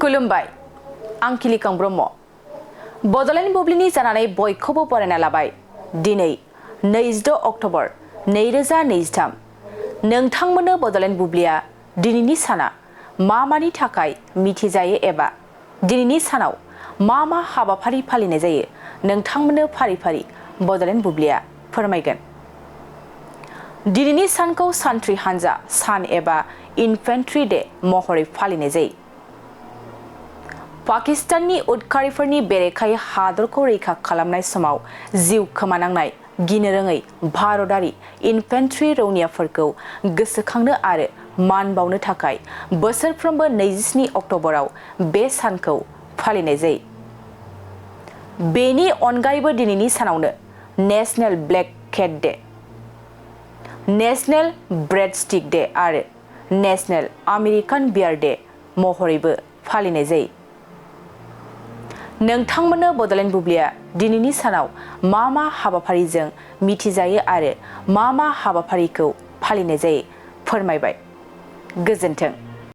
खुलुमबाय आं किलिकां ब्रह्म बड'लेण्ड बुब्लिनि जानानै बयखौबो बरायना लाबाय दिनै 26 अक्ट'बर 2023 नोंथांमोननो बड'लेण्ड बुब्लिया दिनैनि साना मानि थाखाय मिथिजायो एबा दिनैनि सानाव मा हाबाफारि फालिनाय जायो नोंथांमोननो फारि फारि बड'लेण्ड बुब्लिया फोरमायगोन। दिनैनि सानखौ सान्थ्रि हान्जा सान एबा इनफेन्ट्रि डे महरै फालिनाय जायो। पाकिस्ताननि उदखारिफोरनि बेरेखायै हादरखौ रैखा खालामनाय समाव जिउ खोमानांनाय गिनो रोङै भारतारि इनफेन्ट्रि रौनियाफोरखौ गोसोखांनो आरो मान बावनो थाखाय बोसोरफ्रोमबो 27 अक्ट'बराव बे सानखौ फालिनाय जायो। बेनि अनगायैबो दिनैनि सानावनो national black cat day, national bread stick day आरो नेशनेल आमेरिकान बियार डे महरैबो फालिनाय जायो। नोंथांमोननो बड'लेण्ड बुब्लिया दिनैनि सानाव मा हाबाफारिजों मिथिजायो आरो मा हाबाफारिखौ फालिनाय जायो फोरमायबाय। गोजोन्थों।